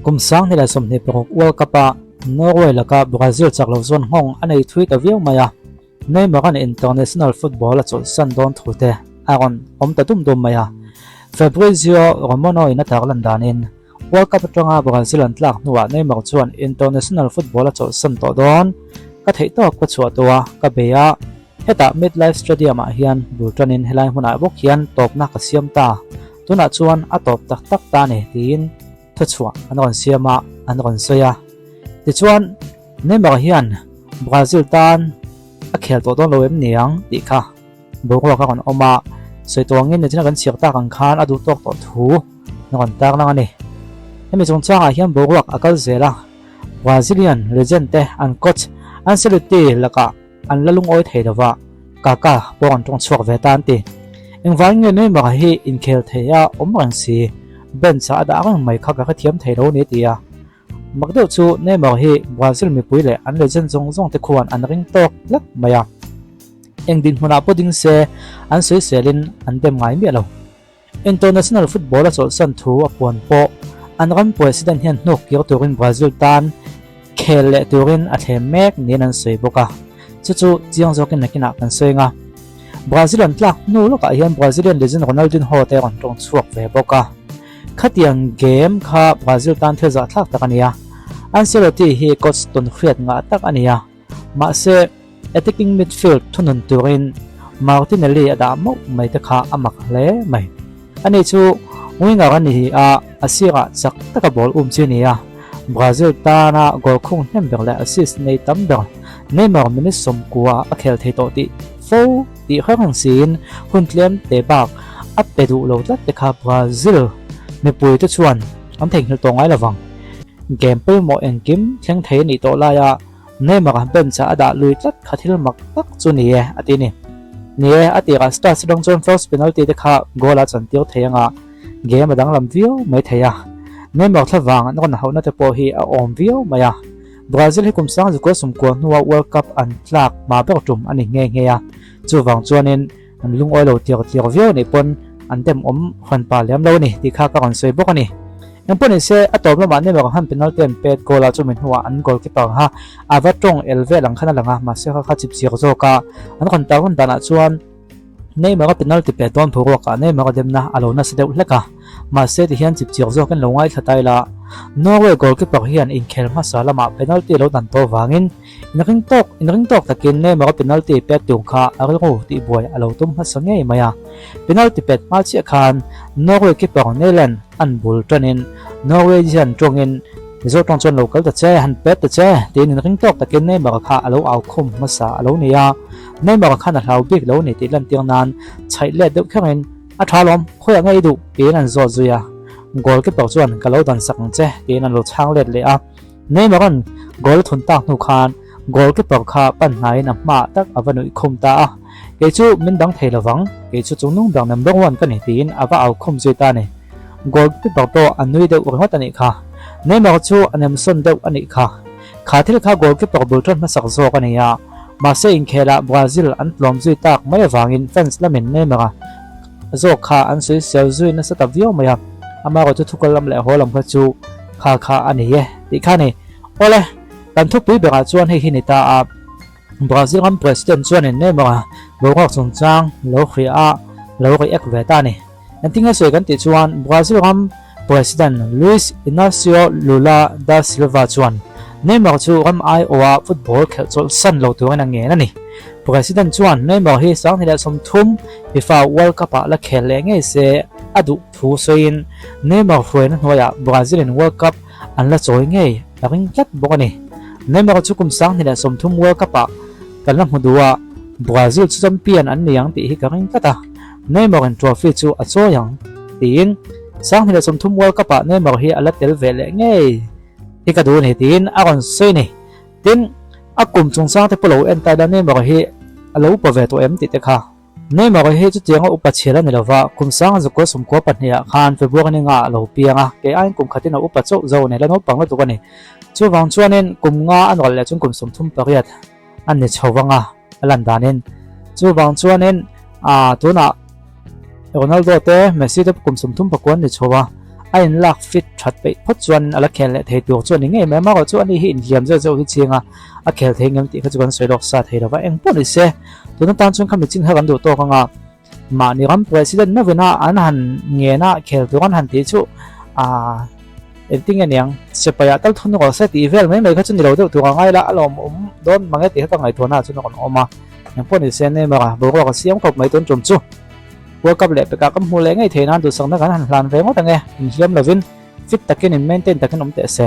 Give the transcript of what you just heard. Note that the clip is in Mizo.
Kum 2026 World Cup-a Norway laka Brazil chak lo chuan nghawng a nei thui ta viau mai a, Neymar-a'n international football a chawlhsan dawn thu te a rawn awm ta dum dum mai a. Fabrizio Romano-in a tarlan danin, World Cup atanga Brazil an tlak hnuah Neymar chuan international football a chawlhsan tawh dawn. Ka theihtawp ka chhuah tawh a, ka bei a. Hetah MetLife Stadium-ah hian bul tanin helai hmunah bawk hian tawpna ka siam ta. Tunah chuan a tawp tak tak ta a ni, tiin thuchhuah an rawn siam a, an rawn sawi a. Tichuan, Neymar hian Brazil tan a khel tawh dawn lo em ni ang tih kha boruak a rawn awm a, sawi tawh angin nichina kan chhiar tak ang khan a duh tawk tawh thu an rawn tarlang a ni. Hemi chungchangah hian boruak a kal zel a, Brazilian legend te an coach Ancelotti lakah An la lungawi thei lo va, Kaka pawh an tawng chhuak ve ta an ti. Engvangin nge Neymar hi inkhel thei a awm reng si, bench ah a dah reng mai kha ka hrethiam thei lo ni ti a. Mak deuh chu Neymar hi Brazil mipui leh an legend zawng zawng te khuan an ring tawk tlat mai a. Eng dinhmunah pawh ding se an sawiselin an dem ngai miah lo. International football a chawlhsan thu a puan pawh an ram president hian hnuk kir turin Brazil tan khel leh turin a thlem mek niin an sawi bawk a, chu chu chiang zawkin nakinah kan sawi ang a. Brazil an tlak hnu lawkah hian Brazilian legend Ronaldinho te rawn tawng chhuak ve bawk a. Khatiang game kha Brazil tan thil zahthlak tak a ni a, Ancelotti hi coach tawn hriat ngah tak a ni a. Mahse, attacking midfield thunun turin Martinelli a dah mauh mai te kha a mak hle mai. Ani chu winger a ni a, a sirah chak taka ball um chi a ni a. Brazil tana goal khung hnem ber leh assist nei tam ber Neymar minute 90 a khel thei tawh tih fo tih hrang reng siin hun tlem te bak a pe duh lo tlat te kha Brazil mipui te chuan an theihnghilh tawh ngai lovang. Game pawimawh engkim thleng thei a nih tawh laia Neymar a bench ah a dah lui tlat kha thil mak tak chu ni e, a ti ni. Ni e, a tirah Stars atang chuan first penalty te kha goal a chantir thei anga game a danglam viau mai thei a. Neymar thla vang an rawn hauhna te pawh hi a awm viau mai a. Brazil hi kum 19 sawmkua hnua World Cup an tlak hma ber tum a ni nghe nghe a, chuvang chuanin an lungawi lo tir tir viau anih pawn an dem awm hran pa lem lo a ni tih kha ka rawn sawi bawk a ni. Engpawh ni se, a tawp lamah Neymar han penalty an pet goal a chumi hnuah an goalkeeper kha a va tawng el vel ang khan a lang a, mahse kha kha chip chiak zawk a, an rawn tar rawn danah chuan Neymar a penalty pet dawn boruakah Neymar a demna a lo nasa deuh hlek a, mahse tihian chip chiak zawkin lo ngaithla ta ila Norway goalkeeper hian inkhel hmasa lamah penalty lo dan tawh vangin Inring tawk inring tawk takin Neymar a penalty pet tur kha a rilru tihbuai a lo tum hmasa ngei mai a. Penalty pet hma chiah khan Norway keeper Nyland an bul tanin Norwegian tawngin Mizo tawng chuan lo kal ta che, han pet ta che tiin inring tawk takin Neymar kha a lo au khum hmasa a lo ni a. Neymar khan a hlau bik lo ni tih lantir nan chhaih let deuh kherin A tha lawm, khawiah nge i duh? tiin an zawt zui a. Goal keeper chuan Ka lo dan sak ang che tiin an lo chhang let leh a. Neymar-a'n goal a thun tak hnu khan goalkeeper kha pan hnaiin a hmaah tak a va nuih khum ta a, Kei chu min dang thei lovang, kei chu chungnung ber number one ka ni tiin a va au khum zui ta a ni. Goalkeeper pawh a nui deuh ringawt a nih kha. Neymar chu a nemsawn deuh a nih kha. Kha thil kha goalkeeper bul tan hmasak zawk a ni a, mahse inkhelah Brazil an tlawm zui tak mai avangin fans lamin Neymar-a zawk kha an sawisel zui nasa ta viau mai a, amaherawh chu thukal lam leh haw lam kha chu kha kha a ni e tih kha a ni. Awle, kan thupui berah chuan hei hi ni ta a, Brazil ram President chuanin Neymar-a boruak chungchang lo hria a, lo react ve ta a ni. Engtinge sawi kan tih chuan Brazil ram President Luiz Inacio Lula da Silva chuan Neymar chu ram aiawha football khelh chawlh san lo turin a ngen a ni. President chuan Neymar hi 2030 FIFA World Cup-ah la khel leh ngei se a duh thu sawiin Neymar hruaina hnuaiah Brazil-in World Cup an la chawi ngei a ring tlat bawk a ni. Neymar chu kum 2030 World Cup-ah kan la hmu duh a, Brazil chu champion an ni ang tih hi ka ring tlat a. Neymar-in trophy chu a chawi ang, tiin 2030 World Cup-ah Neymar hi a la tel ve leh ngei hi ka duh a ni, tiin a rawn sawi a ni. Tin, a kum chungchang te pawh lo en ta ila Neymar hi a lo upa ve tawh em tih te kha. Neymar hi chutianga upa chhial a ni lova, kum 1992 ah khan February ni nga a lo piang a, kei aiin kum khatin a upa chauh zo a ni, la naupang lutuk a ni. Chuvang chuanin kum nga a nawlh leh chuan kum 38 a ni chho vang a, a lan danin. Chuvang chuanin ah tunah Ronaldo te Messi te kum 39 an ni chho a. A inlak fit that peih phawt chuan a la khel leh thei tur chu a ni ngei mai. Amaherawhchu ani hi inhliam zeuh zeuh hi chiang a, a khel thei ngem tih kha chu kan sawi lawk sa thei lo va. Eng pawh ni se, tuna tan chuan khami chin kha kan duh tawk ang a, mahni ram president meuhin a an han ngen a, khel tur an han tih chu aaa engtin nge niang, sipai ah tal thun rawh se tih vel mai mai kha chu ni lo deuh tur a ngai la, a lawmawm dawn mange tih kha ka ngaihtuahna ah chuan a rawn awm a. Eng pawh ni se, Neymar a boruak a siam khawp mai tun tum chu. World Cup leh pekah kan hmuh leh ngei theih nan duhsakna kan han hlan ve ngawt ang e, inhliam lovin fit takin in maintain takin awm teh se.